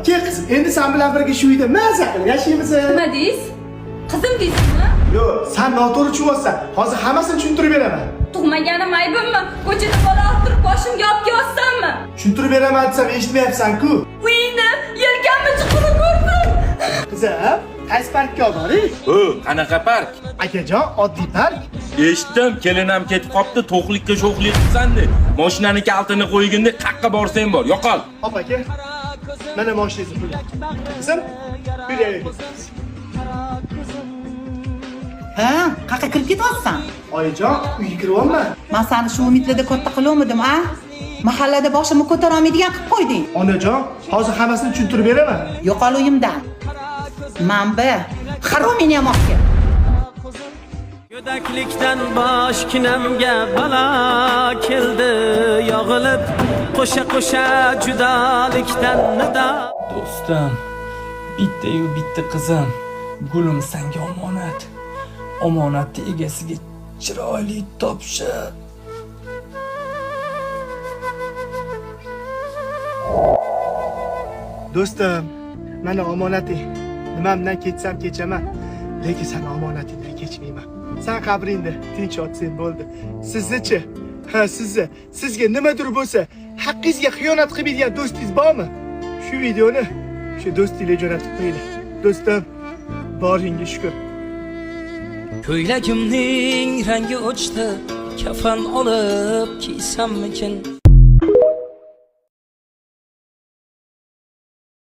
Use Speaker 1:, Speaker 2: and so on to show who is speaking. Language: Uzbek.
Speaker 1: Kel qizim, endi sen bilan birga shu uyda maza qilib yashaymiz.
Speaker 2: Nima deysiz? Qizim deysizmi?
Speaker 1: Yo'q, sen noto'g'ri tushunyapsan. Hozir hammasini tushuntirib beraman.
Speaker 2: Tug'maganim aybimmi? Ko'chada bola olib turib boshimga olib kelyapsanmi?
Speaker 1: Tushuntirib beraman desam eshitmayapsan-ku.
Speaker 2: Uyingni yelkamni chuquri ko'rdim.
Speaker 1: Qizim, qaysi parkka olib boring?
Speaker 3: O, qanaqa park?
Speaker 1: Akajon, oddiy park.
Speaker 3: Eshitdim, kelin ham ketib qopti, to'qlikka sho'xlik qilsan de. Mashinani kalitini qo'ygin de, qaqqa borsang bor, yo'qol.
Speaker 1: Hop aka. Mana mashinangizni puli. Qizim, yur yerga ketamiz.
Speaker 4: Ha, qayerga kirib ketyapsan?
Speaker 1: Oyijon, uyga kiryapman.
Speaker 4: Man seni shu umidlarda katta qilolmadim, a? Mahallada boshimni ko'tara olmaydigan qilib qo'yding.
Speaker 1: Onajon, hozir hammasini tushuntirib beraman.
Speaker 4: Yo'qol uyimdan. Man bi haromini ham olib kel.
Speaker 5: Go'daklikdan boshginamga balo keldi yog'ilib, qo'sha qo'sha judolikdan nido.
Speaker 6: Do'stim, bitta-yu bitta qizim, gulim senga omonat. Omonatni egasiga chiroyli topshir.
Speaker 1: Do'stim, mana omonating. Nimamdan kechsam kechaman, lekin seni omonatingdan kechmayman. Sen qabringda tinch yotsang bo'ldi. Sizni-chi? Ha, sizni. Sizga nimadir bo'lsa, haqqingizga xiyonat qilmaydigan do'stingiz bormi? Shu videoni shu do'stingizga jo'natib qo'yinglar. Do'stim, boringga shukur.
Speaker 5: Ko'ylagimning rangi o'chdi, kafan olib kiysammikin?